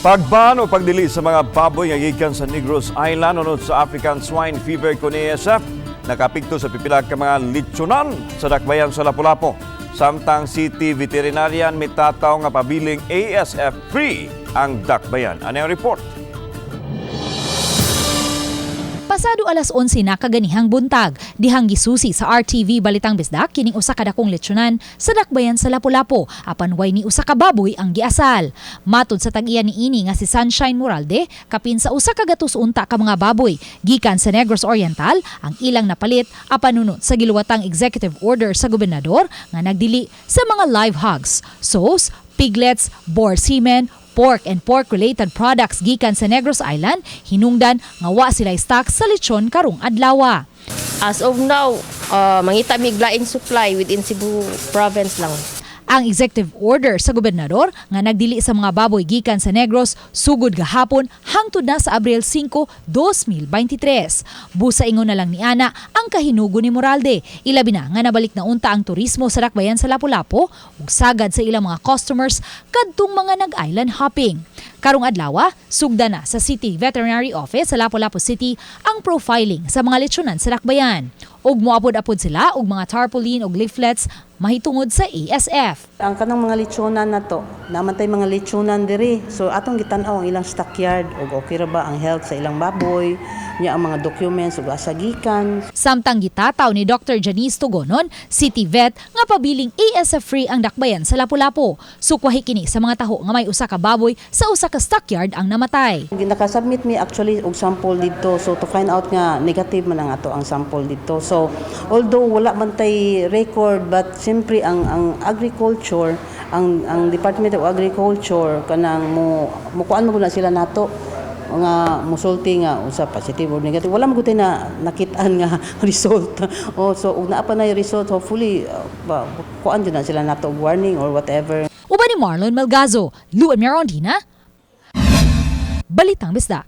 Pagban o pagdili sa mga baboy nga gikan sa Negros Island unod sa African Swine Fever kon ASF nakapikto sa pipila ka mga litsunan sa dakbayan sa Lapu-Lapu. Samtang City Veterinarian mitataw nga pabiling ASF free ang dakbayan. Ano ang report? Pasado alas 11 na kaganihang buntag, dihang gisusi sa RTV Balitang Bisdak kining usa ka dakong lechonan sa dakbayan sa Lapu-Lapu, apan way ni usa ka baboy ang giasal. Matod sa tag-iya niini nga si Sunshine Moralde, kapin sa 100 unta ka mga baboy gikan sa Negros Oriental ang ilang napalit apan unod sa giluwatang executive order sa gobernador nga nagdili sa mga live hogs, sows, piglets, boar semen, pork and pork-related products gikan sa Negros Island, hinungdan nga wa sila stock sa lechon karong adlawa. As of now, mangita mig laing supply within Cebu province lang. Ang executive order sa gobernador nga nagdili sa mga baboy gikan sa Negros sugod gahapon hangtod na sa Abril 5, 2023. Busa ingon na lang ni Ana ang kahinugo ni Moralde. Ilabi na nga nabalik na unta ang turismo sa dakbayan sa Lapu-Lapu ug sagad sa ilang mga customers kadtong mga nag-island hopping. Karong adlaw, sugda na sa City Veterinary Office sa Lapu-Lapu City ang profiling sa mga lechonan sa dakbayan. Ug moapod-apod sila og mga tarpaulin ug leaflets mahitungod sa ASF. Ang kanang mga lechonan na to, naman tay mga lechonan diri. So atong gitan-aw ang ilang stockyard ug okay ra ba ang health sa ilang baboy, nya ang mga documents ug asa gikan. Samtang gitataw ni Dr. Janice Tugonon, City Vet, nga pabiling ASF free ang dakbayan sa Lapu-Lapu. Sukwahi kini sa mga taho nga may usa ka baboy sa usa ka stockyard ang namatay. Nakasubmit mi actually og sample dito, so to find out nga negative man ang ato ang sample dito. So although wala man tay record, but siyempre ang agriculture, ang Department of Agriculture, kanang mo mukuan mo na sila nato nga musulti nga usa positive or negative. Wala man gud tay na nakitaan nga result. Oh, so ug naa pa na yung result, hopefully kuan jud na sila nato og warning or whatever. Uban ni Marlon Melgazo, Luan Mirondina, Balitang Bisdak.